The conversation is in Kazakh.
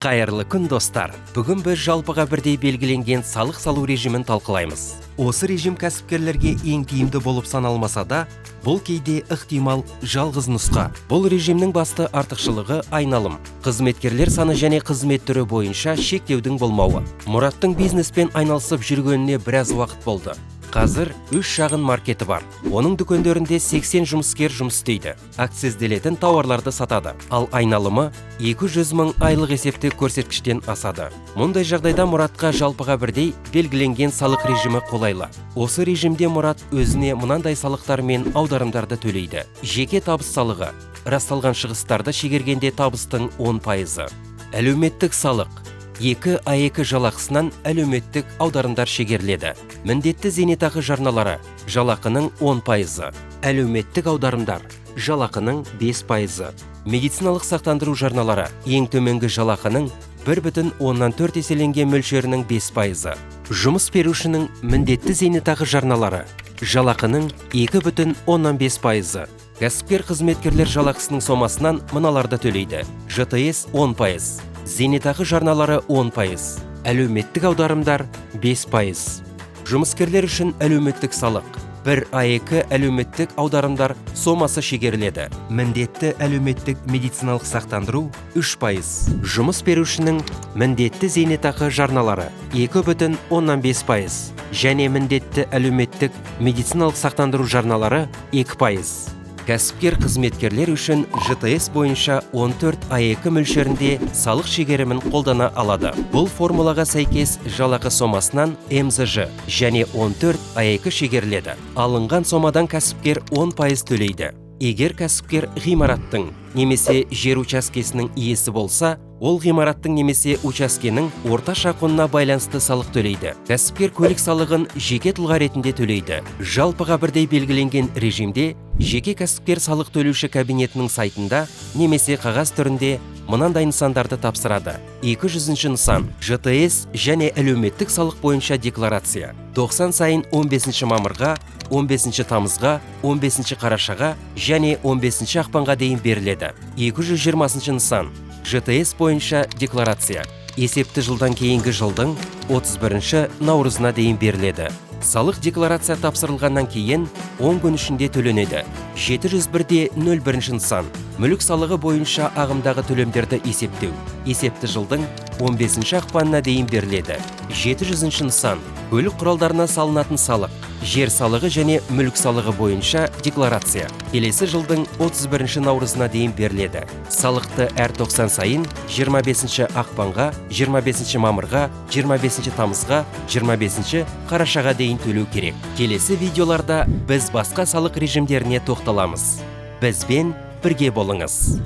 Қайырлы күн, достар! Бүгін біз жалпыға бірдей белгіленген салық салу режимін талқылаймыз. Осы режим кәсіпкерлерге ең тиімді болып саналмаса да, бұл кейде ықтимал жалғыз нұсқа. Бұл режимнің басты артықшылығы – айналым, қызметкерлер саны және қызмет түрі бойынша шектеудің болмауы. Мұраттың бизнеспен айналысып жүргеніне біраз уақыт болды. Қазір үш шағын маркеті бар. Оның дүкендерінде 80 жұмыскер жұмыс істейді. Акцизделетін тауарларды сатады. Ал айналымы 200 мың айлық есептік көрсеткіштен асады. Мұндай жағдайда Мұратқа жалпыға бірдей белгіленген салық режимі қолайлы. Осы режимде Мұрат өзіне мынандай салықтар мен аударымдарды төлейді. Жеке табыс салығы – расталған шығыстарды шегергенде табыстың 10%. Әлеуметтік салық: 2 АЕК жалақысынан әлеуметтік аударымдар шегеріледі. Міндетті зейнетақы жарналары – жалақының 10%. Әлеуметтік аударымдар – жалақының 5%. Медициналық сақтандыру жарналары – ең төменгі жалақының 1,4 еселенген мөлшерінің 5%. Жұмыс берушінің міндетті зейнетақы жарналары – жалақының 2,5%. Кәсіпкер қызметкерлер жалақысының сомасынан мыналарды төлейді: ЖТС 10%, зейнетақы жарналары 10%, әлеуметтік аударымдар 5%. Жұмыскерлер үшін әлеуметтік салық: 1 АЕК әлеуметтік аударымдар сомасы шегеріледі. Міндетті әлеуметтік медициналық сақтандыру 3%. Жұмыс берушінің міндетті зейнетақы жарналары 2,5% және міндетті әлеуметтік медициналық сақтандыру жарналары 2%. Кәсіпкер қызметкерлер үшін ЖТС бойынша 14 АЕК мөлшерінде салық шегерімін қолдана алады. Бұл формулаға сәйкес жалақы сомасынан МЗЖ және 14 АЕК шегеріледі. Алынған сомадан кәсіпкер 10% төлейді. Егер кәсіпкер ғимараттың немесе жер учаскесінің иесі болса, ол ғимараттың немесе учаскенің орташа құнына байланысты салық төлейді. Кәсіпкер көлік салығын жеке тұлға ретінде төлейді. Жалпыға бірдей белгіленген режимде жеке кәсіпкер салық төлеуші кабинетінің сайтында немесе қағаз түрінде мынандай нысандарды тапсырады. 200 нысан: ЖТС және әлеуметтік салық бойынша декларация. 90 сайын 15 мамырға, 15 тамызға, 15 қарашаға және 15 ақпанға дейін беріледі. 220 нысан: ЖТС бойынша декларация. Есепті жылдан кейінгі жылдың 31 наурызына дейін беріледі. Салық декларация тапсырылғаннан кейін 10 күн ішінде төленеді. 701-де 01 нысан: мүлік салығы бойынша ағымдағы төлемдерді есептеу. Есепті жылдың 15 ақпанына дейін беріледі. 700 нысан: көлік құралдарына салынатын салық, жер салығы және мүлік салығы бойынша декларация. Келесі жылдың 31 наурызына дейін беріледі. Салықты әр 90 сайын 25 ақпанға, 25 мамырға, 25 тамызға, 25 қарашаға дейін төлеу керек. Келесі видеоларда біз басқа салық режимдеріне тоқталамыз. Бізбен бірге болыңыз.